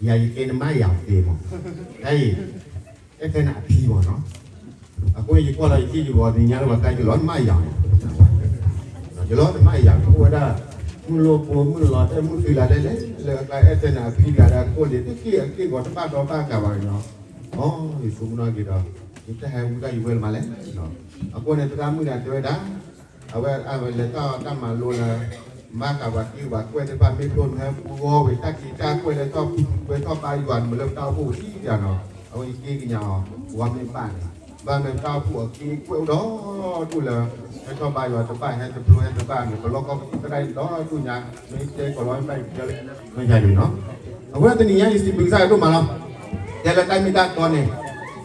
ယၤယကဲနမါယၤသ့မး, တၢ်အံၤ အဲၣ်ဖဲနအဖံမးနီၤ, အဃိန့ၣ် ယကွၢ်လီၤယက့ၢ်ယဂီၤတနံၤညါလၢပှၤတၢ်ယလီၤနမါယၤန့ၣ်, ယလီၤနမါယၤန့ၣ် အိၣ်ဝဲဒၣ် မုၢ်လိၣ်ပိာ်မုၣ်လီၤတဲာ်မုၢ်သံလီၤလဲၣ်လဲၣ် လၢအကျါအဲၣ်ဖဲနအဖံဂၤဒီးအခိၣ်လံၤ တက့ၢ်အက့ၢ်ဂီၤတဘၣ်ဒီဘၣ်ဂၤဘၣ်နီၤ, အီ ယဆိကမိၣ်က့ၤဒီး ယတၢ်ဟဲဝံတၢ်ယဝဲလၢမးလဲၣ်, အဃိန့ၣ် သရၣ်မုၣ်ဂၤတဲဝဲဒၣ် အဝဲအဝဲလဲၤတၢ်အီၣ်တၢ်မၤလိလၢ ဘၣ်ဃးပှၤက့ၢ်ပှၤကွဲၢ်သ့ၣ်တဖၣ် မ့ၢ်ဖျိမ့ၢ်ဟဲပူၤဂီၢ်ဝဲ တၢ်က့ၤတၢ်ကွဲၢ်လၢထီၣ်ပူၤကွဲၢ်ထီၣ်ဘါယွၤန့ၣ် မ့ၢ်လၢပတၢ်အိၣ်ဖှိၣ်အံၤယၤနီၤ, အဝဲယက့ၢ်ကညးအီၤ ပှၤမ့ၢ်ဘၣ်န့ၣ် ဘၣ်မ့ၢ်တၢ်အိၣ်ဖှိၣ်အက့ၢ်ကွဲၢ်အိၣ်ဒီးဒိၣ်လၢ ဟဲထီၣ်ဘါယွၤတဘၣ် ဟဲတဖျိဟဲတဘၣ်န့ၣ် ပလီၢ်ကီၢ်ပသံၣ်သရၣ်အံၤဒီးဒိၣ်ညါ မ့ၢ်တဲကီးလီၤမ့ၢ်ဘၣ်ယၤလၢ မ့ၢ်ယၤန့ၣ်နီၤ, အဃိတနံၤညါအံၤ စံးဘျုးကစၢ်ယွၤဒိၣ်မးလီၤ, တဲလၢတၢ်မ့ၢ်တၢ်တီန့ၣ်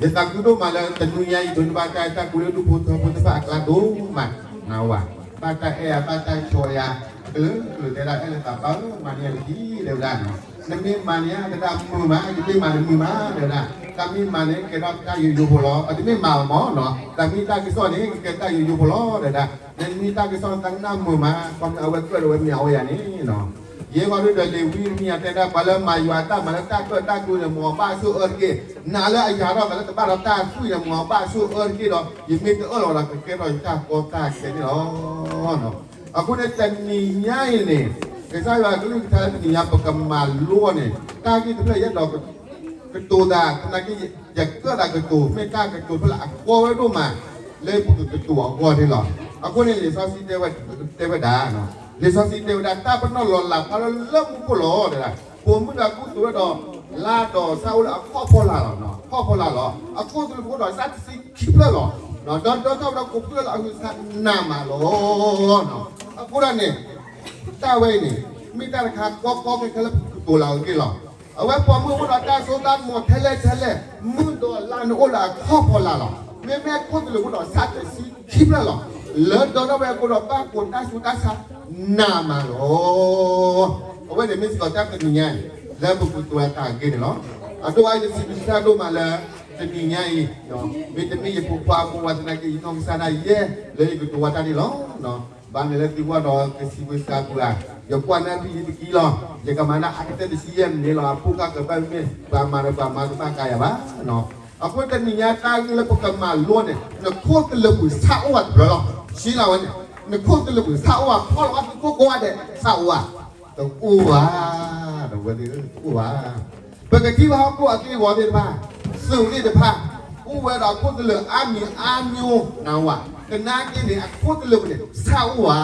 ယသးခုဒိၣ်မးလၢတနွံညါအံၤ ဒိးန့ၢ်ဘၣ်တၢ်အဲၣ်တၢ်ကွံလၢဒူၣ်ဖိထၢဖိသ့ၣ်တဖၣ်အကျါဒိၣ်မး, နဝၤ, ဘၣ်တၢ်အဲၣ်ယၤ ဘၣ်တၢ်ဆိၣ်ယၤ, ကလုာ်ကလုာ်တဲဒၣ်အဲၣ်လၢသးပှၢ်ဧၢ မၤန့ၢ်ယၤတက့ၢ် တဲဝဲဒၣ်နီၤ, နမ့ၢ်မၤန့ၢ်ယၤ ကဒၣ်မုာ်မး ယမ့ၢ်မၤန့ၢ်မုာ်မး တဲဝဲဒၣ်, တၢ်မ့ၢ်မၤန့ၢ် ကဲထီၣ်တၢ်ယိယိဖိလီၤ, တမ့ၢ်မၤအီၤမးနီၤ, တၢ်မ့ၢ်တၢ်ကစီၣ်န့ၣ် ကကဲတၢ်ယိယိဖိလီၤ တဲဝဲဒၣ်, နမ့ၢ်တၢ်ကစီၣ်န့ၣ် တၢ်ကနၣ်မုာ်မး ခီဖျိအဝဲကွဲၢ်ဒီးဝဲမ့ၢ်အဝဲယၤန့ၣ်နီၤ ယဲၢ်ဂီၤဒုဒီးလံာ်ဝံတမံၤအတဲဒၣ် ပှၤလၢမၤယွၤတၢ်မၤလၢတၢ်ကၢၣ်တၢ်ကျူန့ၣ် မ်အဘၣ်ဆိၣ်အၢတက့ၢ်, နၤလၢအယၤထီၣ်သးလၢတဘၣ်ဒီးတၢ်သွံၣ်န့ၣ် မ်အဘၣ်ဆိၣ်အၢတက့ၢ်ဒီး ယမ့ၢ်တအၢၣ်လီၤဒီး ကကဲထီၣ်ယတၢ်ကီတၢ်ခဲန့ၣ်လီၤ. အဃိန့ၣ် တနံၤညါအံၤန့ၣ် ကစၢ်ယွၤကလုၢ်ကထါလၢတနံၤညါ ပကမၤလိအီၤန့ၣ် တၢ်ဂ့ၢ်တဖျၢၣ်ယအဲၣ်ဒိး ကတိၤသး သနာ်က့ ယကၢၣ်သးကတိၤ မ့ၢ်တၢ်ကတိၤတဖျၢၣ်လၢအကီဝဲဒိၣ်မး လၢပကကတိၤအဂီၢ်န့ၣ်လီၤ. အဃိန့ၣ် လံာ်စီဆှံတဲဝဲ တဲဝဲဒၣ်, လံာ်စီဆှံတဲဝဲဒၣ် တၢ်ပနီၣ်လီၤလးဖျါလၢလၢမူခိၣ်လီၤ တဲဒၣ်, ပိာ်မုၣ်ဒီးကူသိးဝဲဒီး လါဒီးဆၣ်အိၣ်လၢအခီၣ်ဖီလာ်လီၤ, အခီၣ်ဖီလာ်လီၤ. အခိၣ်သလုးဖိဒီးစးတဆံခံဖျၢၣ်လီၤ. ဒီးဒီထီၣ်ဝဲဒီးကိးဖျၢၣ်လၢအဂုၤဆးနးမးလီၤ. အဃိဒၣ်န့ၣ် တၢ်ဝဲအံၤန့ၣ် မ့ၢ်တၢ်တခါကီကီခဲခဲလၢပကတိၤလၢအဂ့ၢ်လီၤ. အဝဲပိာ်မုၣ်အိၣ်ဒီးတၢ်စိတၢ်ကမီၤထဲလဲၣ်ထဲလဲၣ်, မုၢ်ဒီးလါန့ၣ်အိၣ်လၢအခီၣ်ဖီလာ်လီၤ. မ့မ့ၢ်ခိၣ်သလုးဖိဒီးစးတဆံခံဖျၢၣ်လီၤ. လၢဒီထီၣ်ဝဲအဃိဒီးဘၣ်ကိးတၢ်ဆူးတၢ်ဆါနးမးလီၤ. အဝဲန့ၣ်မ့ၢ်စ့ၢ်ကီးတၢ်တနံၤညါအံၤ လၢပကတိၤတၢ်အဂ့ၢ်န့ၣ်လီၤ. အဒိၣ်အါအံၤ ယစံးဘျုးကစၢ်ဒိၣ်မးလၢ တနံၤညါအံၤ မ့တမ့ၢ်ယဖိခွါအမိၢ်ဝဲသနာ်က့ ယနီၢ်ကစၢ်ဒၣ်ယဲ လၢယကတိၤဝဲတၢ်န့ၣ်လီၤ. ဘၣ်မနုၤလၢသုကွၢ်ဒီးကစံးဝဲစံးဘၣ်ဧါ, ယကွၢ်နၢ်ပံာ်ယတကံလီၤ. ယကမၤဒၣ်အါကတၢၢ်တဆံယဲၢ်မံးနံးလီၤ. အဖိခွါကဘၣ်မ့ၢ်ပှၤမၤဒီးပှၤမၤတဘၣ်ကါယၤဘၣ်. အဃိတနံၤညါတၢ်ဂ့ၢ်လၢပကမၤလိန့ၣ် နခိၣ်သလုးပူၤဆၣ်အိၣ်ဘၣ်တဖျၢၣ်လီၤ. ဆံးလီၤဝဲန့ၣ် နခိၣ်သလုးပူၤဆၣ်အိၣ်ဘၣ် ဖီၣ်လီၤဘၣ်သုခိၣ်ကိးဂၤဒဲး ဆၣ်အိၣ်ဧါ, တအိၣ်ဘၣ်, ဒီးဝဲသ့ၣ်တအိၣ်ဘၣ်. ပကထံၣ်ဘၣ်ဟီၣ်ခိၣ်အက့ၢ်အဂီၤသ့ၣ်တဖၣ်, သုးသ့ၣ်တဖၣ် အိၣ်ဝဲဒီးအခိၣ်သလုးအါမံၤအါမံၤ နဝၤ, သနာ်က့န့ၣ် အခိၣ်သလုးပူၤန့ၣ် ဆၣ်အိၣ်ဧါ,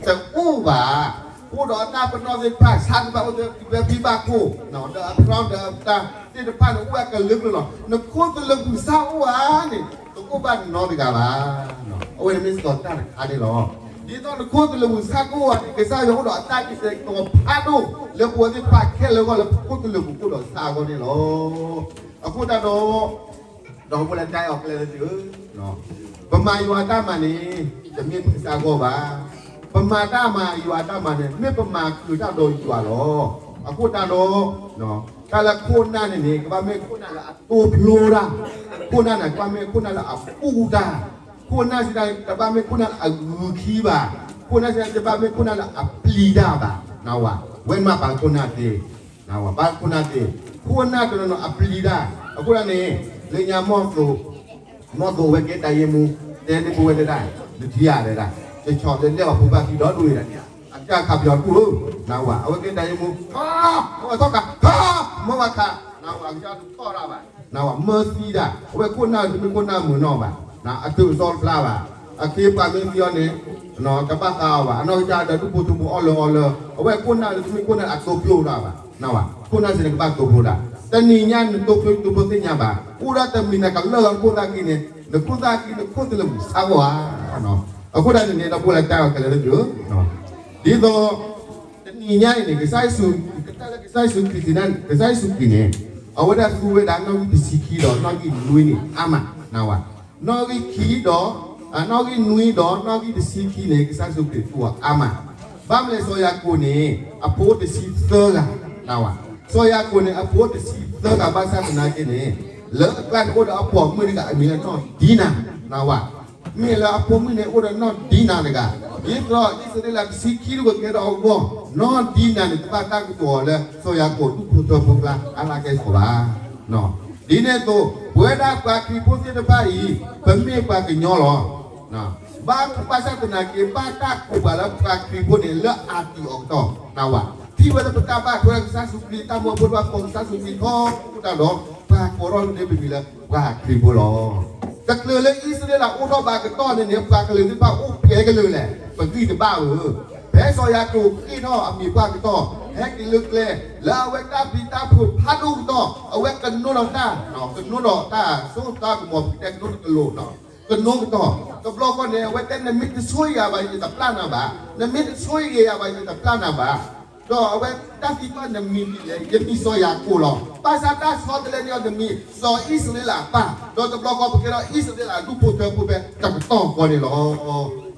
တအိၣ်ဘၣ်. အိၣ်ဒီးအတၢ်ပနီၣ်သ့ၣ်တဖၣ် ဆၣ်သ့ၣ်တဖၣ်အိၣ်သ့ၣ်ဖဲဘံၣ်ဘၣ်ခိၣ်, ဒီးအဖျီဒီးအတၢ်သ့ၣ်တဖၣ်န့ၣ် အိၣ်ဝဲကလုာ်ကလုာ်လီၤ. နခိၣ်သလုးပူၤဆၣ်အိၣ်ဧါန့ၣ် တအိၣ်ဘၣ်နီတဂၤဘၣ်. အဝဲန့ၣ်မ့ၢ်စ့ၢ်ကီးတၢ်တခါန့ၣ်လီၤ. ဒ်သိးနခိၣ်သလုးပူၤဆၣ်ကအိၣ်ဧါန့ၣ် ကစၢ်ယွၤအိၣ်ဒီးအတၢ်ကတဲာ်ကတီၤဖးဒိၣ် လၢပဝဲသ့ၣ်တဖၣ်ခဲလၢာ်အဂီၢ်လၢပခိၣ်သလုးပူၤအိၣ်ဒီးဆၣ်အဂီၢ်န့ၣ်လီၤ. အဃိသတးဒီး ဒီပုၢ်ဝဲၢ်လၢတၢ်အဲၣ်အီၤခဲလၢာ်သ့ၣ်ဧၢ, ပမၤယွၤတၢ်မၤန့ၣ် တမ့ၢ်ပကစၢ်အဂီၢ်ဘၣ်. ပမၤတၢ်မၤယွၤတၢ်မၤန့ၣ် မ့ၢ်ပမၤဃုာ်တၢ်ဒီးယွၤလီၤ. အဃိသတးဒီး တၢ်လၢခိၣ်နၢ်န့ၣ်န့ၣ် ကဘၣ်မ့ၢ်ခိၣ်နၢ်လၢအတိဖျိတၢ်, ခိၣ်နၢ်န့ၣ် ကဘၣ်မ့ၢ်ခိၣ်နၢ်လၢအဘူၣ်တၢ်, ခိၣ်နၢ်စံးတၢ်န့ၣ် တဘၣ်မ့ၢ်ခိၣ်နၢ်လၢအဂုာ်ခံဘၣ်, ခိၣ်နၢ်စံးတၢ် တဘၣ်မ့ၢ်ခိၣ်နၢ်လၢအပျံၤတၢ်ဘၣ်, နဝၤ, ဝဲမ့ၢ်ပာ်ခိၣ်နၢ်သ့ နဝၤ, ဘၣ်ခိၣ်နၢ်သ့, ခိၣ်နၢ်တနီၤနီၤအပျံၤတၢ်, အဃိသတးန့ၣ် လၢညါမီၢ်သိး မီၢ်သိးအဝဲကဲတၢ်ယ့မူ, တဲန့ၢ်ပုၢ်ဝဲၢ်တဲဒၣ်, နထံၣ်ဧါတဲဒၣ်, ယဆီၣ်လၢလဲၣ်အီၤဖိဘၣ်ခံဒီဒူၣ်အံၤဒၣ်, အကစၢ်ခးပယီၤတကူၣ်ဧၢ, နဝၤ, အဝဲကဲတၢ်ယ့မူ, ထီၣ်, မ့ၢ်ဝဲထီၣ်ကး, ထီၣ်, မ့ၢ်ဝဲခး, နဝၤ, အကစၢ်တထီၣ်တၢ်ဘၣ်, နဝၤ, မၢသံဒၣ်, အဝဲခိၣ်နၢ်တမ့ၢ်ခိၣ်နၢ်မုာ်နီၢ်ဘၣ်, အသုးအစီတဖျါဘၣ်, အခ့အပှၤမ့ၢ်သံအီၤန့ၣ် တဘၣ်ဃးအီၤဘၣ်, အနီၢ်ကစၢ်ဒီးဒူၣ်ဖိထၢဖိအီၣ်လၢအီလၢ, အဝဲခိၣ်နၢ်တမ့ၢ်ခိၣ်နၢ်အတိဖျိတၢ်ဘၣ်, နဝၤ, ခိၣ်နၢ်စ့ၢ်န့ၣ်ကဘၣ်တိဖျိတၢ်, တနံၤညါနတိဖျိတိဖျိသ့ၣ်ညါဘၣ်, အိၣ်ဒၣ်တမံၤနၤကလၢာ်လီၤနခိၣ်သၣ်ခံန့ၣ်, နခိၣ်သၣ်ခံနခိၣ်သလုးပူၤဆၣ်အိၣ်ဧါ, အဃိဒၣ်န့ၣ်န့ၣ် ဒီပုၢ်ဝဲၢ်လၢတၢ်အဲၣ်အီၤခဲလၢာ်သ့ၣ်ဧၢ, ဒ်သိး တနံၤညါအံၤန့ၣ် ကစၢ်ယ့ၣ်ၡူး, ကတၢၢ်လၢကစၢ်ယ့ၣ်ၡူးခရံာ်စံး, ကစၢ်ယ့ၣ်ၡူးခရံာ်န့ၣ် အဝဲဒၣ်သူဝဲဒၣ်နီၣ်ဂံၢ်တဆံခံဒီးနီၣ်ဂံၢ်နွံန့ၣ်အါမး, နဝၤ, နီၣ်ဂံၢ်ခံဒီး, နီၣ်ဂံၢ်နွံဒီးနီၣ်ဂံၢ်တဆံခံန့ၣ် ကစၢ်ယ့ၣ်ၡူးခရံာ်သူအီၤအါမး, ဘၣ်မနုၤလဲၣ် စီၤယၤကိာ်န့ၣ် အဖိတဆံသၢဂၤ, နဝၤ, စီၤယၤကိာ်န့ၣ် အဖိတဆံသၢဂၤ ဘၣ်ဆၣ်သနာ်က့န့ၣ် လၢအကျါန့ၣ်အိၣ်ဒီးအပိာ်မုၣ်တဂၤအမံၤလၢနီၢ်ဒံနၤ, နဝၤ, မ့ၢ်လၢအဖိမုၣ်န့ၣ်အိၣ်ဒီးနီၢ်ဒံနၤတဂၤ, ဒ်သိးအံၣ်စရ့လးတဆံခံဒူၣ်ကကဲထီၣ်အဂီၢ်, နီၢ်ဒံနၤန့ၣ် တဘၣ်တၢ်ကတိၤအီၤလၢ စီၤယၤကိာ်ဒူၣ်ဖိထၢဖိကျါ အါလၢကဲထီၣ်ဘၣ်. ဒ်န့ၣ်အသိး ပဝဲဒၣ်ပှၤခရံာ်ဖိသ့ၣ်တဖၣ်အံၤ ပမ့ၢ်ပှၤကညီလီၤ. ဘၣ်ဘၣ်ဆၣ်သနာ်က့ ဘၣ်တၢ်ကိးပှၤလၢပှၤခရံာ်ဖိန့ၣ် လၢအတံၤအီၤကတီၢ်နဝၤ, ထံၣ်ဝဲလၢပတၢ်ဘၣ်ထွဲကစၢ်ယ့ၣ်ၡူးခရံာ် တၢ်မၢဖိတဖၣ်ကိးကစၢ်ယ့ၣ်ၡူးခရံာ်ထီဘိတၢ်ဒီး ပှၤကိးထီၣ်န့ၢ်ပမံၤလၢပှၤခရံာ်ဖိလီၤ. တချုးလၢအံၣ်စရ့လးအိၣ်ထီၣ်ဘၣ်ကတီၢ်န့ၣ်န့ၣ် ပှၤကလုာ်သ့ၣ်တဖၣ်အိၣ်ပှဲၤကလုာ်လဲၣ်, ပဂံၢ်တဘၣ်ဧၢ. ဖဲစီၤယၤကိာ်ဃ့ၢ်ထီၣ်အမံၤပှၢ်ကတီၢ်, ဟဲက့ၤလၢကျဲ, လၢအဝဲတၢ်ပျံၤတၢ်ဖုးဖးဒိၣ်ကတီၢ်, အဝဲကနိဒီးတၢ်, ကနိဒီးတၢ်စိတၢ်ကမီၤ ပကတဲကနိတကလိာ်, ကနိကတီၢ်, တဘျီဃီန့ၣ် အဝဲတဲ နမ့ၢ်တဆိၣ်ဂ့ၤယၤဘၣ် ယတပျၢ်နၤဘၣ်, နမ့ၢ်တဆိၣ်ဂ့ၤယၤဘၣ် ယတပျၢ်နၤဘၣ်. ဒီးအဝဲတၢ်သံကွၢ်နမံၤဒ်လဲၣ်, ယမံၤစီၤယၤကိာ်လီၤ. ဘၣ်ဆၣ်တၢ်ဆီတလဲန့ၢ်အီၤတမံၤ စီၤအံၣ်စရ့လးအပၢ်, ဒီးတဘျီဃီပကဲထီၣ်အံၣ်စရ့လးဒူၣ်ဖိထၢဖိဖဲတကတီၢ်ဃီန့ၣ်လီၤ.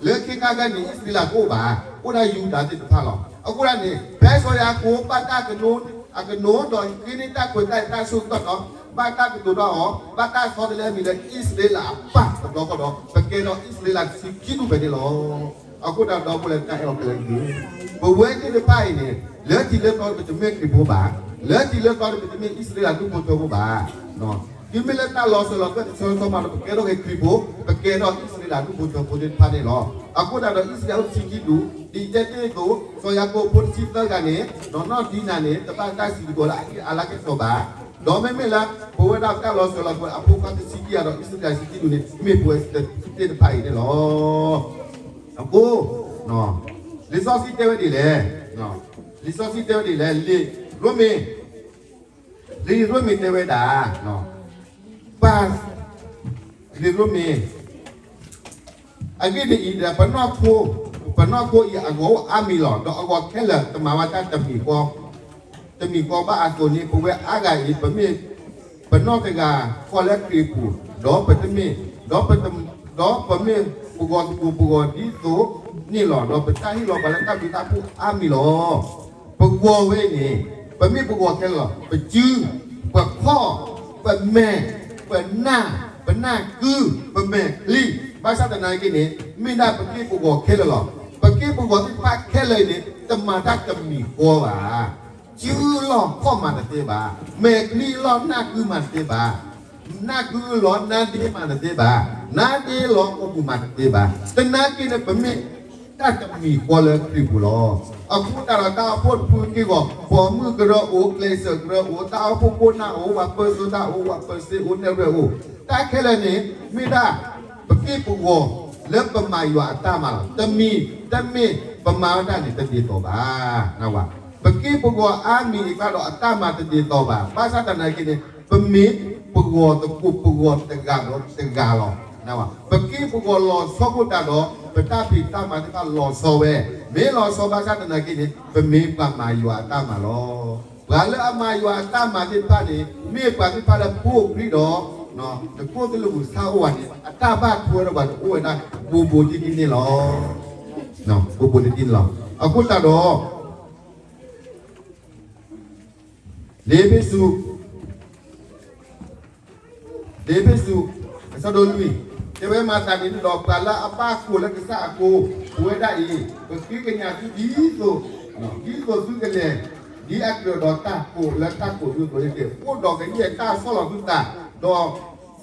လၢခံခါဂၤန့ၣ် အံၣ်စရ့လးတအိၣ်ဘၣ်, အိၣ်ဒၣ်ယူဒၤသ့ၣ်တဖၣ်လီၤ. အဃိဒၣ်န့ၣ် ဖဲစီၤယၤကိာ်ဘၣ်တၢ်ကနိ, အကနိဒီးဃ့န့ၢ်တၢ်ခွဲးတၢ်ယာ်တၢ်စိတၢ်ကမီၤ, ဘၣ်တၢ်ကတိၤတၢ်အီၤ, ဘၣ်တၢ်ဆီတလဲမံၤလၢအံၣ်စရ့လးအပၢ်တဘျီဃီဒီး ပကဲထီၣ်အံၣ်စရ့လးတဆံခံဒူၣ်ဖဲန့ၣ်လီၤ. အဃိတၢ်ဒီပုၢ်ဝဲၢ်တၢ်အဲၣ်အီၤခဲလၢာ်န့ၣ်, ပဝဲသ့ၣ်တဖၣ်အံၤန့ၣ် လၢတံၤလၢသီပတမ့ၢ်ခရံာ်ဖိဘၣ်, လၢတံၤလၢသီပတမ့ၢ်အံၣ်စရ့လးဒူၣ်ဖိထၢဖိဘၣ်. တုၤမ့ၢ်လၢတၢ်လီၤစၢၤလီၤသွဲၣ်တဆီဆီမးဒီး ပကဲထီၣ်က့ၤခရံာ်ဖိ, ပကဲထီၣ်အံၣ်စရ့လးဒူၣ်ဖိထၢဖိသ့ၣ်တဖၣ်န့ၣ်လီၤ. အဃိတၢ်ဒီးအံၣ်စရ့လးအိၣ်တဆံခံဒူၣ်, ဒ်အံၤတဲသ့ၣ်အသိး စီၤယၤကိာ်ဖိတဆံသၢဂၤန့ၣ် နီၢ်နီၢ်ဒံနၤန့ၣ် တဘၣ်တၢ်စံးတကိးလၢအဂံၢ်အါလၢကဲထီၣ်ဘၣ်. ဒီးမ့မ့ၢ်လၢ ပဝဲဒၣ်တၢ်လီၤစၢၤလီၤသွဲၣ်အဖိခွါတဆံခံဂၤဒီး အံၣ်စရ့လးတဆံခံဒူၣ်န့ၣ် မ့ၢ်ပဝဲသ့ၣ်တဖၣ်အံၤန့ၣ်လီၤ. အဃိ လံာ်စီဆှံတဲဝဲဒ်လဲၣ်, လံာ်စီဆှံတဲဝဲဒ်လဲၣ်, လံာ်ရိမ့ၤ, လံာ်ရိမ့ၤတဲဝဲဒၣ်, ပၢ်, လံာ်ရိမ့ၤ, အဂ့ၢ်ဒ်အံၤဒီး ပနီၢ်ခိ, ပနီၢ်ခိအံၤအဂီၤအိၣ်အါမံၤလီၤ. ဒီးအဂီၤခဲလၢာ်တမၤဝဲတၢ်တမံၤဃီ, တမံၤဃီဘၣ်အသိးန့ၣ် ပဝဲအါဂၤအံၤ ပမ့ၢ် ပနီၢ်တဂၤဃီလၢခရံာ်ပူၤ, ဒီးပတမ့ၢ်, ဒီးပတ, ဒီးပမ့ၢ်ပဂီၤသကိးပဂီၤဒ်သိးန့ၣ်လီၤ. ဒီးပတၢ်ဟ့ၣ်လီၤပှၤလၢတၢ်ဘျုးတၢ်ဖှိၣ်အါမံၤလီၤ. ပဂီၤဝဲအံၤန့ၣ် ပမ့ၢ်ပဂီၤခဲလၢာ်လီၤ. ပစု, ပခီၣ်, ပမဲာ်, ပနၢ်, ပနၢ်ကု, ပမဲာ်ချံ, ဘၣ်ဆၣ်သနာ်က့န့ၣ် မ့ၢ်ဒၣ်ပက့ၢ်ပဂီၤခဲလၢာ်လီၤ. ပက့ၢ်ပဂီၤသ့ၣ်တဖၣ်ခဲလၢာ်အံၤန့ၣ် တမၤတၢ်တမံၤဃီဘၣ်. စုလီၢ်ခီၣ်မၤတသ့ဘၣ်. မဲာ်ချံလီၢ်နၢ်ကုမၤတသ့ဘၣ်. နၢ်ကုလီၤနါဒ့မၤတသ့ဘၣ်. နါဒ့လီၤအိၣ်မူမၤတသ့ဘၣ်. သနာ်က့န့ၣ် ပမ့ၢ်တၢ်တမံၤဃီလၢခရံာ်ပူၤလီၤ. အဃိသတးဒီး တၢ်အိၣ်ဖှိၣ်တဖုက့ၢ်ဂီၤ ပိာ်မုၣ်ကရၢအိၣ်, ကျဲးစၢးကရၢအိၣ်, တၢ်အိၣ်ဖှိၣ်ခိၣ်နၢ်အိၣ်, ပှၤပၢဆှၢတၢ်အိၣ်, ပှၤပၢဆှၢအိၣ်, နဲၣ်ရွဲၣ်အိၣ်, တၢ်ခဲလၢာ်န့ၣ် မ့ၢ်ဒၣ် ပက့ၢ်ပဂီၤလၢပမၤယွၤအတၢ်မၤလီၤ. တမံၤ, တမ့ၢ်ပမၤဝဲဒၣ်န့ၣ် တဒ်သိးဘၣ်. ပက့ၢ်ပဂီၤအါမံၤအံၤကျါဒီး အတၢ်မၤတဒ်သိးဘၣ်. ဘၣ်ဆၣ်သနာ်က့န့ၣ် ပမ့ၢ်ပဂီၤသကိးပဂီၤတဂၤဒီးတဂၤလီၤ. ပက့ၢ်ပဂီၤလီၤဆီခိၣ်တၢ်ဒီး ပတၢ်ဖံးတၢ်မၤသ့ၣ်တဖၣ်လီၤဆီဝဲ, မ့ၢ်လီၤဆီဘၣ်ဆၣ်သနာ်က့န့ၣ် ပမ့ၢ်ပှၤမၤယွၤအတၢ်မၤလီၤ. ပှၤလၢအမၤယွၤအတၢ်မၤသ့ၣ်တဖၣ်န့ၣ် မ့ၢ်ပှၤသ့ၣ်တဖၣ်လၢပအိၣ်ခရံာ်ဒီး နခိၣ်သလုးပူၤဆါအိၣ်ဝဲန့ၣ် အတၢ်ဘၣ်ထွဲဒီးပှၤန့ၣ် အိၣ်ဝဲဒၣ် ဘူးဘူးတံၢ်တံၢ်န့ၣ်လီၤ. ဘူးဘူးတံၢ်တံၢ်န့ၣ်လီၤ. အဃိသတးဒီး လ့ၤဘ့းစူး လ့ၤဘ့းစူး အဆၢဒိၣ်လွံၢ်, တဲဝဲမၤသးဒ်န့ၣ်ဒီး ပှၤလၢအဘၣ်ကိၢ်လၢကစၢ်အဃိ, ပဝဲဒၣ်အံၤ ပဃ့ကညးသုဒ်သိး, ဒ်သိးသုကလဲၤ ဒ်အကြၢးဒီးတၢ်ကိးလၢတၢ်ကိးဒူအသိးန့ၣ်တက့ၢ်. အိၣ်ဒီးကယဲၢ်တၢ်ဆီၣ်လီၤသုသး, ဒီး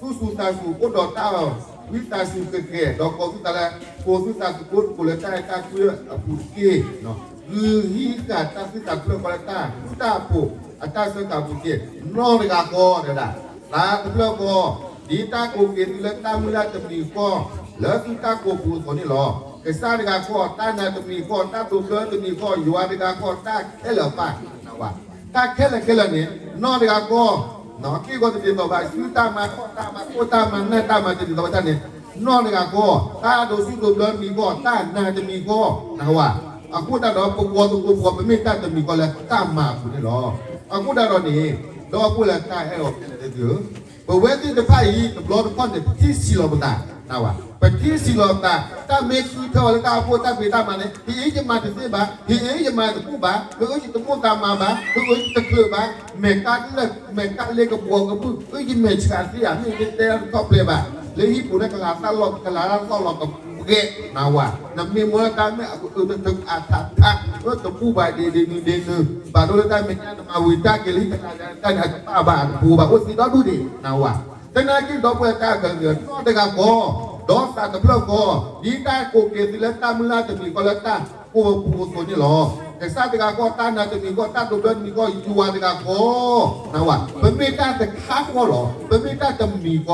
သူၣ်စူၤသးစူၤ အိၣ်ဒီးတၢ်ဝံသးစူၤကကဲၤ, ဒီးကိးသုသးလၢ ကိးသုသးသကိးသကိးလၢတၢ်အဲၣ်တၢ်ကွံအပူၤတက့ၢ်. ဂုာ်ဟံးဃာ်တၢ်သံသးတဖျၢၣ်ဃီလၢတၢ်ဃူတၢ်ဖိးအတၢ်စၢဃာ်အပူၤတက့ၢ်. နီၢ်တဂၤဃီ တဲဒၣ်, သးတဖျၢၣ်ဃီ ဒ်တၢ်ကိးက့ၤသုလၢတၢ်မုၢ်လၢ်တမံၤဃီ လၢသုတၢ်ကိးပူၤအသိးန့ၣ်လီၤ. ကစၢ်တဂၤဃီ တၢ်နာ်တမံၤဃီ, တၢ်ဒိးဘျၢတမံၤဃီ, ယွၤတဂၤဃီ တၢ်ခဲလၢာ်အပၢ်, တၢ်ခဲလၢာ်ခဲလၢာ်န့ၣ် နီၢ်တဂၤဃီ က့ၢ်ဂီၤတဒ်သိးဘၣ်, စုတၢ်မၤ ခီၣ်တၢ်မၤ ကိၢ်တၢ်မၤ နၢ်တၢ်မၤတဒ်သိးဘၣ်န့ၣ်, နီၢ်တဂၤဃီ တၢ်ဒိးစူၣ်ဒိးဘျၢတမံၤဃီ တၢ်နာ်တမံၤဃီ, နဝၤ, အဃိသတးဒီး ပဂီၤသကိးပဂီၤ ပမ့ၢ်တၢ်တမံၤဃီလၢတၢ်မၤအပူၤန့ၣ်လီၤ. အဃိသတးဒီးန့ၣ် ဒီပုၢ်ဝဲၢ်တၢ်အဲၣ်အီၤခဲလၢာ်သ့ၣ်ဧၢ, ပဝဲသ့ၣ်တဖၣ်အံၤ တဘျီတခီၣ်န့ၣ် ပထံၣ်ဆံးလီၤပသး, နဝၤ, ပထံၣ်ဆံးလီၤပသး, တၢ်မ့ၢ်ဃုထၢအီၤလၢတၢ်အိၣ်ဖှိၣ်တၢ်ဖံးတၢ်မၤန့ၣ် ဟ့ၣ်အ့ၣ်ယမၤတသ့ဘၣ်, ဟ့ၣ်အ့ၣ်ယမၤတဘူၣ်ဘၣ်, ဃုအ့ၣ်ယတမိၣ်သးမၤဘၣ်, ဃုအ့ၣ်ယတချုးဘၣ်, မဲာ်ကါလၢ မဲာ်ကါလ့ကဘှီကဘုၣ် ဃုယမဲာ်ဆှးသ့ဧါ, မ့ၢ်ယတဲတထီၣ်ပျဲဘၣ်, လၢဟံၣ်ပူၤန့ၣ် ကလၤတၢ်လီၢ် ကလၤတၢ်လီၢ်လီၤက ဂဲၤနၤဝဲ, နမ့ၢ်မၢလၢတၢ်မဲာ်အကအုတကအါထးထး, လၢတဘူၣ်ဘၣ်ဒ့ဒ့နုၤဒ့နုၤ, ဘၣ်ဒိလၢတၢ်မဲာ်ညါနမၤဝံၤတၢ်က့ၤလံတဂၤတၢ်န့ၣ် အကဘၣ်ဘၣ်တပူၤဘၣ် အိၣ်သံဒီဒူၣ်ဒံးနၤဝဲ. သနာ်က့ဒီပုၢ်ဝဲၢ်တၢ်ဂၤဂၤနီတဂၤဃီ, ဒီးသးတဖျၢၣ်ဃီ, ဒ်တၢ်ကိးက့ၤသုလၢတၢ်မုၢ်လၢ်တမံၤဃီလၢတၢ်ကိးပူၤအသိးန့ၣ်လီၤ. ကစၢ်တဂၤဃီ တၢ်နာ်တမံၤဃီ တၢ်ဒိးဘျၢတမံၤဃီ ယွၤတဂၤဃီ နဝဲ, ပမ့ၢ်တၢ်တခါဃီလီၤ, ပမ့ၢ်တၢ်တမံၤဃီလီၤ.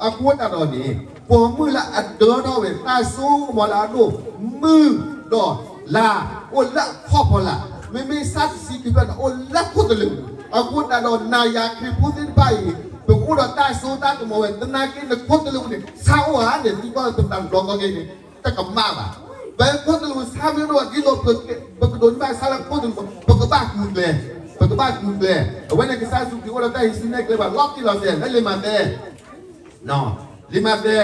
အဃိသတးဒီးန့ၣ် ပိာ်မုၣ်လၢအဒၢထီၣ်ဝဲ တၢ်စိကမီၤလၢအဒိၣ်, မုၢ်ဒီးလါ အိၣ်လၢအခီၣ်ဖီလာ်, မ့မ့ၢ်စၢ်တဆံခံဖျၢၣ်န့ၣ် အိၣ်လၢခိၣ်သလုး. အဃိသတးဒီး နၤယၤခရံာ်ဖိသ့ၣ်တဖၣ်အံၤ ပကအိၣ်ဒီးတၢ်စိတၢ်ကမီၤဝဲ သနာ်က့နခိၣ်သလုးန့ၣ် ဆါအိၣ်ဧါန့ၣ် သံကွၢ်ပတၢ်တဘျီဃီက့ၤန့ၣ် တကမၣ်ဘၣ်. ပခိၣ်သလုးဆါမ့ၢ်အိၣ်ဒ်သိး ပကဒိးန့ၢ်ဘၣ်ဆါလၢခိၣ်သလုး ပကဘၣ်ဃုကျဲ, ပကဘၣ်ဃုကျဲ. အဝဲန့ၣ်ကစၢ်ယ့ၣ်ၡူးခရံာ်အိၣ်ဒီးတၢ်ဟံးစုနဲၣ်ကျဲဘၣ်လီၤတံၢ်လီၤဆဲး လၢလံာ်မးသဲ လံာ်မးသဲ,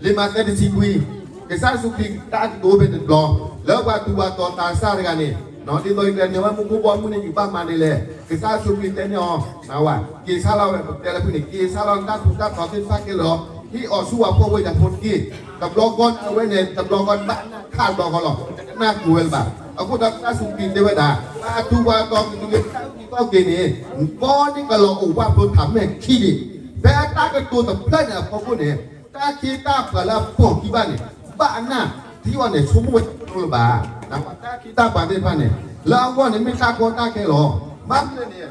လံာ်မးသဲတဆံခွံ, ကစၢ်ယ့ၣ်ၡူးခရံာ်တၢ်ကတိၤဖဲန့ၣ်တဘျီ, လၢပှၤတူၢ်ဘၣ်တီၤသးစၢ်တဂၤန့ၣ်, ဒ်သိးယကလဲၤနုာ်ဝဲမူခိၣ်ဘီမုၢ်န့ၣ် ယကဘၣ်မၤဒ်လဲၣ်. ကစၢ်ယ့ၣ်ၡူးခရံာ်တဲန့ၢ်အီၤ, နဝဲ, က့ၤဆါလီၤဝဲ ပတဲလၢဖုန့ၣ် က့ၤဆါလီၤနတၢ်ထူးတၢ်တီၤသ့ၣ်တဖၣ်ခဲလၢာ်ဒီး ဟ့ၣ်အီၤဆူပှၤဖှီၣ်ဖိယာ်ဖိတက့ၢ်. တဘျီဃီန့ၣ် အဝဲန့ၣ် တဘျီဃီဘၣ်နၢ်ခးတဘျီဃီလီၤ. တကနၣ်ကျိၤဝဲလၢၤဘၣ်. အဃိဒီးကစၢ်ယ့ၣ်ၡူးခရံာ်တဲဝဲဒၣ် ပှၤတူၢ်ဘၣ်တီၤကတုၤလၢတၢ်အုၣ်က့ၤခီၣ်က့ၤန့ၣ် ဘီန့ၣ်ကလီၤအိၣ်ဝၣ်ဖျိထးမဲာ်ခံဒံး. ဖဲအတၢ်ကတိၤတဖျၢၣ်န့ၣ်အဖီခိၣ်န့ၣ် တၢ်ခ့တၢ်ပှၤလၢအပိာ်ခံဘၣ်န့ၣ် ဘၣ်အနၢ်ထံအီၤန့ၣ် ဆိကမိၣ်ဝဲတလိၣ်လၢၤဘၣ်. တၢ်ခ့တၢ်ပှၤသ့ၣ်တဖၣ်န့ၣ် လၢအဂီၢ်န့ၣ်မ့ၢ်တၢ်ကီတၢ်ခဲလီၤ. ဘၣ်မနုၤလဲၣ်န့ၣ်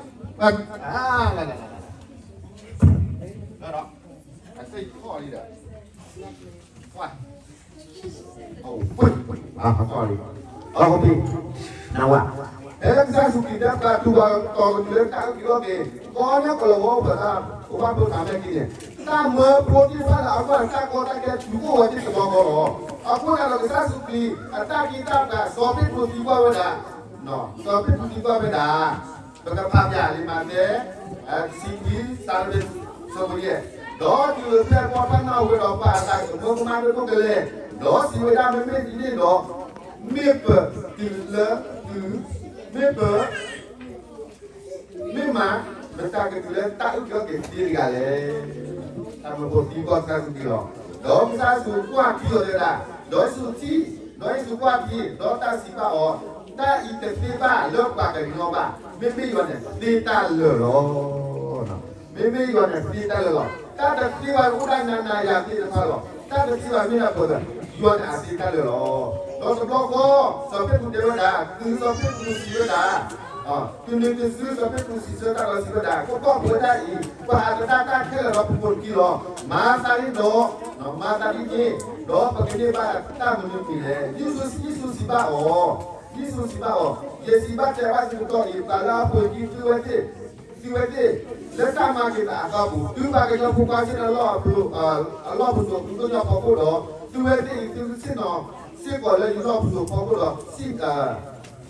အစ့ၢ်ကီးလံဒီး ဖဲကစၢ်ယ့ၣ်ၡူးခရံာ်တဲပှၤတူၢ်ဘၣ်တီၤကတုၤလၢတၢ်အုၣ်က့ၤခီၣ်က့ၤ ဘီန့ၣ်ကလီၤဝဲဖျိထး အိၣ်ဝၣ်ဖျိထးမဲာ်ခံန့ၣ် တၢ်မၢဖိသ့ၣ်တဖၣ်လၢအကွၢ်တၢ်ကီတၢ်ခဲ တုၤအိၣ်ဝဲသ့ၣ်တဘျီဃီလီၤ. အဃိသတးဒီးကစၢ်ယ့ၣ်ၡူးခရံာ် အတၢ်ခ့တၢ်ပှၤ စီၤပ့းတရူးသံကွၢ်ဝဲဒၣ် စီၤပ့းတရူးသံကွၢ်ဝဲဒၣ် ပကဖးပၠးလံာ်မးသဲ တဆံခွံ ဆၢဖိယဲၢ်, ဒီးတုၤဖဲပှၤဖးနၢ်ဝဲဒီးပာ်အသးကမၢကမၣ်ဒိၣ်ဒိၣ်ကလဲာ်, ဒီးစံးဝဲဒၣ် မ့မ့ၢ်ဒ်န့ၣ်ဒီး မ့ၢ်ပတုၤလၢတုၤ, မ့ၢ်ပ မ့ၢ်မး မတၤကတုၤလၢတၢ်အုၣ်က့ၤခီၣ်က့ၤသ့တဂၤလဲၣ်. တၢ်မၢဖိသံကွၢ်ကစၢ်ယ့ၣ်ၡူးခရံာ်လီၤ. ဒီးကစၢ်ယ့ၣ်ၡူးကွၢ်ထံအီၤတဲဒၣ်, ဒီးယ့ၣ်ၡူးထံ, ဒီးယ့ၣ်ၡူးကွၢ်ထံ, ဒီးတၢ်စံးဘၣ်အီၤ, တၢ်အံၤတသ့ဘၣ်လၢပှၤကညီဘၣ်, မ့မ့ၢ်ယွၤန့ၣ်သ့တၢ်လၢာ်လီၤ. မ့မ့ၢ်ယွၤန့ၣ်သ့တၢ်လၢာ်လီၤ. တၢ်တသ့ဘၣ်အိၣ်ဒၣ်နၤနၤယၤသ့ၣ်တဖၣ်လီၤ. တၢ်တသ့ဘၣ်မ့ၢ်ဒၣ်ပှၤဒီး ယွၤန့ၣ်အသ့တၢ်လၢာ်လီၤ. ဒီးတဘျီဃီ စီၤပ့းတရူးတဲဝဲဒၣ်, တုၤစီၤပ့းတရူးစံးဝဲဒၣ်, တုၤနုၤတစု စီၤပ့းတရူးစံးဆၢတၢ်ဒီးစံးဝဲဒၣ်, ကကွၢ်ပဝဲဒၣ်အံၤ, ပှၤအကဒါတၢ်ခဲလၢာ်ဒီးပဖိးတက့ၢ်လီၤ. မၤသးဒ်န့ၣ်ဒီး, မၤသးဒ်န့ၣ်, ဒီးပကန့ၢ်ဘၣ်တၢ်မနုၤတမံၤလဲၣ်. ယ့ၣ်ၡူးစံးဘၣ်အီၤ, ယ့ၣ်ၡူးစံးဘၣ်အီၤ, ယစံးဘၣ်တဲဘၣ်သုကတီၢ်အံၤ, ပှၤလၢအဖိးက့ၤသုဝဲသ့ၣ်, သုဝဲသ့ၣ်, လၢတၢ်မၤက့ၤသးအသီပူၤ, သုပှၤကညီဖိခွါဆ့ၣ်နီၤလၢအလီၢ်ပစိာ် အလီၢ်ပစိာ် သုကညီဖီခိၣ်ဒီး, သုဝဲသ့ၣ်အံၤ သုကဆ့ၣ်နီၤစ့ၢ်ကီးလၢယလီၢ်ပစိာ်ဖီခိၣ်ဒီး,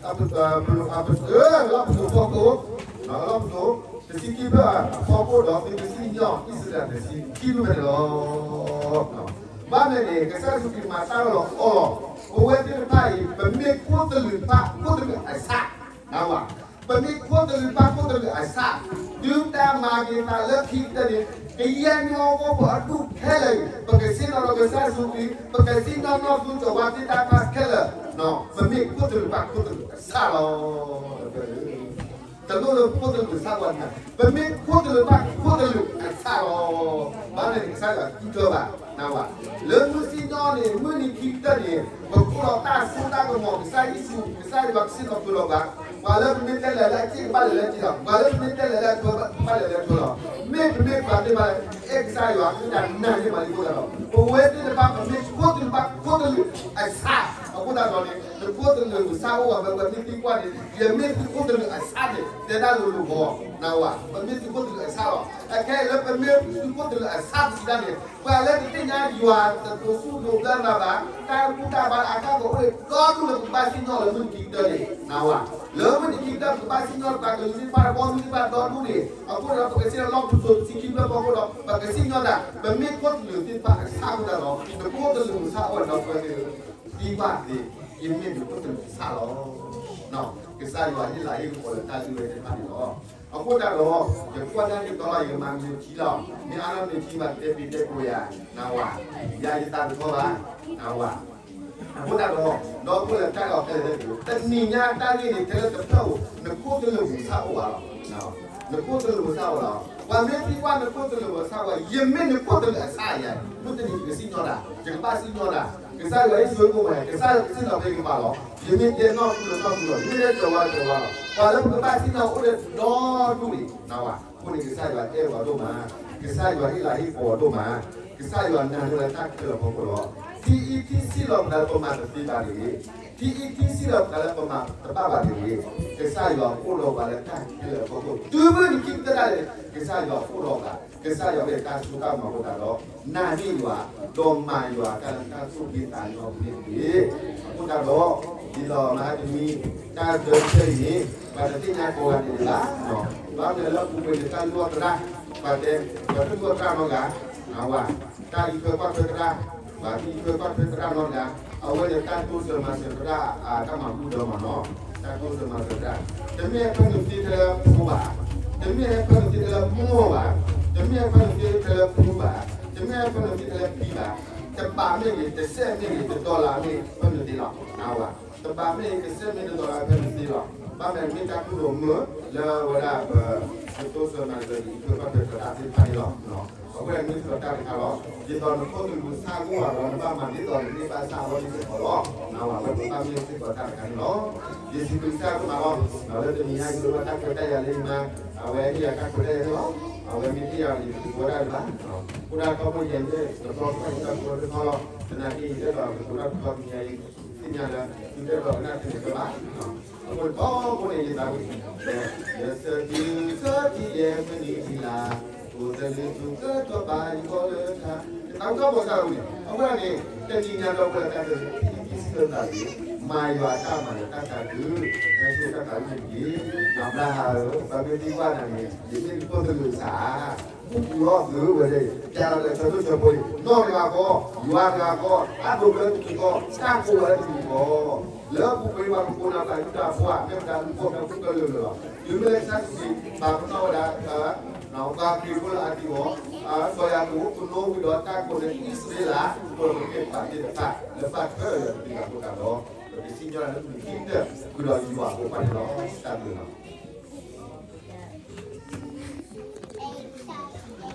အလီၢ်ပစိာ်ဖီခိၣ်, လီၢ်ပစိာ် တဆံခံဖျၢၣ်အဖီခိၣ်ဒီး သုကစံၣ်ညီၣ်အံၣ်စရ့လးတဆံခံဖျၢၣ်န့ၣ်လီၤ. ဘၣ်မနုၤန့ၣ် ကစၢ်ယ့ၣ်ၡူးခရံာ်မၤတၢ်လီၤအီလီၤ. ပဝဲသ့ၣ်တဖၣ်အံၤ ပမ့ၢ်ခိၣ်သလုးတဖၣ် ခိၣ်သလုးအဆၣ်, နၢ်ဝဲ ပမ့ၢ်ခိၣ်သလုးတဖၣ် ခိၣ်သလုးအဆၣ်, တုၤတၢ်မၤက့ၤသးလၢခံကတၢၢ်န့ၣ် ကယဲၢ်မ့ၢ်ဟီၣ်ခိၣ်ဖိအဒူၣ်ခဲလၢာ်အံၤ, ပကဆ့ၣ်နီၤလီၤကစၢ်ယ့ၣ်ၡူးခရံာ်, ပကဆ့ၣ်နီၤနီၢ်သူစီၤဝါသ့ၣ်တဖၣ်ခဲလၢာ်, ပမ့ၢ်ခိၣ်သလုးတဖၣ် ခိၣ်သလုးအဆၣ်လီၤ. တလိၣ်လၢခိၣ်သလုးအဆၣ်ဘၣ်န့ၣ်, ပမ့ၢ်ခိၣ်သလုးတဖၣ် ခိၣ်သလုးအဆၣ်လီၤ. ဘၣ်မနုၤန့ၣ် ကစၢ်ယွၤဃုထၢဘၣ်, နၢ်ဝဲ လၢမုၢ်ဆ့ၣ်ထီၣ်န့ၣ် မုၢ်နံၤခံကတၢၢ်န့ၣ် ပကအိၣ်ဒီးတၢ်စိတၢ်ကမီၤ ကစၢ်ယ့ၣ်ၡူး ကစၢ်ယွၤကဆ့ၣ်နီၤပှၤလီၤဘၣ်. ပှၤလၢပမ့ၢ်တဲလဲၤလၢအစ့ၣ်ကဘၣ်လဲၤလၢအစ့ၣ်လီၤ. ပှၤလၢပမ့ၢ်တဲလဲၤလၢအထွဲကဘၣ်လဲၤလၢအထွဲလီၤ. မ့ၢ်ပမ့ၢ်ပှၤသ့ၣ်တဖၣ်လၢ အဲၣ်ကစၢ်ယွၤ အဃိသတးနၢ်ဟ့ၣ်မၤလံအဃိသတးဒီး ပဝဲသ့ၣ်တဖၣ် ပမ့ၢ်ခိၣ်သလုးတဖၣ် ခိၣ်သလုးအဆၣ်အဃိသတးဒီးန့ၣ် နခိၣ်သလုးမုၢ်ဆ့ၣ်အိၣ်ဘၣ်ဝဲ ပမ့ၢ်သံခိၣ်သလုးအဆၣ်န့ၣ် တဲဒၣ်လိၤလိၤဂီၢ် နၢ်ဝဲ ပမ့ၢ်သံခိၣ်သလုးအဆၣ်လီၤ. အခဲအံၤလၢပမ့ၢ်သံခိၣ်သလုးအဆၣ်ပစံးတၢ်န့ၣ် ပှၤလၢတသ့ၣ်ညါယွၤတဒိးဆူၣ်ဒိးဘျၢနၤဘၣ် တၢ်ဘူၣ်တၢ်ဘါအတၢ်ဂီၤအိၣ်ဒီဒူၣ်လၢပကဘၣ်စံၣ်ညီၣ်လၢမုၢ်နံၤခံကတၢၢ်န့ၣ် နၢ်ဝဲ လၢမုၢ်နံၤခံကတၢၢ်ပကဘၣ်စံၣ်ညီၣ် ပှၤကလုာ်သ့ၣ်တဖၣ် ဘီမုၢ်သ့ၣ်တဖၣ်ဒီဒူၣ်န့ၣ် အဃိဒီးပကဆ့ၣ်နီၤလီၢ်ပစိာ်တဆံခံဖျၢၣ်ဖီခိၣ်ဒီး ပကစံၣ်ညီၣ်တၢ် ပမ့ၢ်ခိၣ်သလုးသ့ၣ်တဖၣ်အဆၣ်အဃိသတးဒီး နခိၣ်သလုးမုၢ်ဆ့ၣ်အိၣ်ဘၣ်ဒီးပှၤသ့ၣ် သံကွၢ်သ့ၣ် ယမ့ၢ်နခိၣ်သလုးအဆၣ်လီၤ. ကစၢ်ယွၤဟ့ၣ်လၤဟ့ၣ်ကပီၤလၢတၢ်လုၢ်ဝဲသ့ၣ်တဖၣ်န့ၣ်လီၤ. အဃိသတးဒီး ယကွၢ်တၢ်ဒ်သိးလီၤ ယကမၤမ့ၢ်ထံလီၤ, မ့ၢ်အါထီၣ်မ့ၢ်ထံဘၣ်တဲပ့ၤတဲကိးယၤ, နဝၤ, ယၤယသးတထီဘၣ်, နဝၤ. အဃိသတးဒီး ဒီပုၢ်ဝဲၢ်တၢ်အီၤခဲလၢာ်သ့ၣ်ဧၢ, တနံၤညါတၢ်ဂ့ၢ်န့ၣ် ထဲလၢတဖျၢၣ်ဧိၤ နခိၣ်သလုးပူၤဆၣ်အိၣ်ဘၣ်လီၤ. နခိၣ်သလုးပူၤဆၣ်အိၣ်လီၤ. ပှၤမ့ၢ်သံကွၢ်နခိၣ်သလုးပူၤဆၣ်အိၣ်, ယမ့ၢ်နခိၣ်သလုးအဆၣ်ယဲ, မုၢ်တနံၤယကစံၣ်ညီၣ်တၢ်, ယကဘၣ်စံၣ်ညီၣ်တၢ်, ကစၢ်ယွၤဟ့ၣ်ဆိကမိၣ်ဝဲ, ကစၢ်ယွၤကစံၣ်ညီၣ်ဖဲယကပၤလီၤ. ယမ့ၢ်တဲနီၢ်သူလီၤနီၢ်သူလီၤ, ယမ့ၢ်တဲတၢ်ဝါတၢ်ဝါလီၤ. ပှၤလၢပကဘၣ်စံၣ်ညီၣ်အိၣ်ဒီးဒီဒူၣ်န့ၣ်, နဝၤ, အဃိန့ၣ် ကစၢ်ယွၤအဲၣ်ပှၤဒိၣ်မး, ကစၢ်ယွၤဟ့ၣ်လၤဟ့ၣ်ကပီၤဒိၣ်မး, ကစၢ်ယွၤနာ်န့ၢ်ဝဲလၢတၢ်ခဲလၢာ်အဖီခိၣ်လီၤ. ထံအံၤထံဆံးလီၤပသးလၢပမၤတသ့ဘၣ်တဂ့ၤ, ထံအံၤထံဆံးလီၤပသးလၢပမၤတဘၣ်ဘၣ်တဂ့ၤ, ကစၢ်ယွၤအိၣ်ဒီးပှၤလၢတၢ်ခဲလၢာ်အဖီခိၣ်, တုၤမုၢ်နံၤခံကတၢၢ်ဒၣ်လဲာ် ကစၢ်ယွၤအိၣ်ဒီးပှၤ, ကစၢ်ယွၤမ့ၢ်တၢ်စိတၢ်ကမီၤအဃိသတးဒီး နာ်န့ၢ်ယွၤ, ဒီးမၤယွၤတၢ်လၢတၢ်သူၣ်ဖှံသးညီအပူၤန့ၣ်တက့ၢ်. အဃိသတးဒီး ဒ်သိးမဟါတမံၤ တၢ်ဒၢးဆၢအံၤန့ၣ် ပှၤတသ့ၣ်ညါကိးဂၤဒဲးဘၣ်, ဘၣ်မနုၤလၢပူၤကွံာ်န့ၣ် တၢ်လူၢ်အီၣ်သရၣ်, ပှၤတဲ, ပှၤတလူၢ်အီၣ်သရၣ်နီတဂၤ, အဝဲ, တၢ်အံးထွဲကွၢ်ထွဲသရၣ်, ပှၤအံးထွဲကွၢ်ထွဲသရၣ်နီတဂၤ, အဝဲန့ၣ်တၢ်တိစၢၤမၤစၢၤသရၣ်, တၢ်မၤဘူၣ်ဒီးမးနီၤ, တၢ်တိစၢၤမၤစၢၤသရၣ်, တမ့ၢ်ဖဲနုာ်သ့ထဲလၢဖိဘၣ်, တမ့ၢ်ဖဲနုာ်သ့ထဲလၢမိၢ်ဘၣ်, တမ့ၢ်ဖဲနုာ်သ့ထဲလၢဖုဘၣ်, တမ့ၢ်ဖဲနုာ်သ့ထဲလၢဖံဘၣ်, တဘးမ့ၢ်ဂ့ၤ, တစဲးမ့ၢ်ဂ့ၤ, တဒီလၣ်မ့ၢ်ဂ့ၤ, ဖဲနုာ်သ့လီၤ, နဝၤ, တဘးမ့ၢ်ဂ့ၤ, တစဲးမ့ၢ်ဂ့ၤ, တဒီလၣ်ဖဲနုာ်သ့လီၤ. ဘၣ်မနုၤမ့ၢ်တၢ်ကိၢ်ဒိၣ်မုၢ် လၢဝဲဒၣ်ပ ပတိစၢၤမၤစၢၤ အံးထွဲကွၢ်ထွဲသရၣ်သ့ၣ်တဖၣ်န့ၣ်လီၤ. အဃိန့ၣ်မ့ၢ်စ့ၢ်ကီးတၢ်တခါလီၤ. ဒ်သိးနခိၣ်သလုးပူၤဆၣ်အိၣ်ဘၣ်ဒီး နဘၣ်မၤဒ်သိးနမ့ၢ်ဘၣ်ဆၣ်အဂီၢ်န့ၣ်စ့ၢ်ကီးလီၤ. နဝၤဝဲပဘၣ်မ့ၢ်စ့ၢ်ကီးတၢ်တခါန့ၣ်လီၤ. ယ့ၣ်ၡူးခရံာ်စ့ၢ်ကီးမးလီၤ. လၢတနံၤညါယကဘၣ်တၢ်ခွဲးတၢ်ယာ်လၢယမါ, အဝဲဟ့ၣ်ယၤတၢ်ခွဲးတၢ်ယာ်န့ၣ်လီၤ. အဝဲမ့ၢ်ဟ့ၣ်ယၤန့ၣ် ယတသဝီတၢ်တဘၣ်. အဃိဒၣ်ထီဘိယဲၢ်န့ၣ် တဘျီဃီယတၢ်ကတိၤတခီလီၤ. သနာ်က့ယတအဲၣ်ဒိးကတိၤတၢ်တခီတနံၤညါအံၤ သ့ၣ်ညါလၢ သုတအဲၣ်ဒိးကနၣ်တမံၤတဘၣ်. အဃိန့ၣ် ထီဘိန့ၣ် ယသးဝံၣ် ယဆၢထံဆၢထံယဲၢ်မုၢ်နံၤထံလါ, အိၣ်သလုးထူကထီၣ်ဘၣ်ယဂီၢ်လၢထါ, ယသးဝံၣ်ထီဘိသးဝံၣ်န့ၣ် အဃိန့ၣ် တနံၤညါဒီပုၢ်ဝဲၢ်တၢ်သ့ၣ်တဖၣ် ထံထံဆံးလီၤသးတဂ့ၤ, မၤယွၤတၢ်မၤလၢတၢ်သးဒုး, ဟဲစိာ်တၢ်သးဝံၣ်တက့ၢ်. အၤဘြၤဟၣ်ဧၢ, ပှၤမ့ၢ်သံကွၢ်နၤန့ၣ် ယမ့ၢ်နခိၣ်သလုးစၢ် ဘူၣ်ပူၤလီၤသုဝဲဒၣ်, ယၤလီၤဒီးဆၢဒိၣ်ဆၢဖိန့ၣ် နီၢ်တဂၤဃီ, ယွၤတဂၤဃီ, အါဒိၣ်ကလၢတမံၤဃီ, တၢ်ကိးဝဲတမံၤဃီ, လၢအပူၤကွံာ်ပှၤကကိးနၤဘၣ်ယူဒၤဖိဧါ, မ့ၢ်ပတၢ်လူၢ်ဖိၣ်ဖဲခိၣ်ကလၢာ်လၢာ်လီၤ. တုၤမ့ၢ်လၢကစၢ်ခရံာ် ပာ်ပနီၣ်ဝဲဒၣ် ပှၤခရံာ်ဖိလၢအသံအဂီၢ်, ဒီးယၤကအိၣ်ကနိဝံၤဒီးတၢ်ကိးန့ၣ် အံၣ်စရ့လး ပှၤကမ့ၢ်ပှၤသ့ၣ်တဖၣ် လၢဘၣ်ထွဲလၢတမံၤဘၣ်အဃိသတးဒီး ပကစံၣ်ညီၣ်လၢမုၢ်ခံကတၢၢ် ဃုာ်ဒီးယွၤအဖိခွါန့ၣ်လီၤ. တၢ်ဘျုးလီၤ.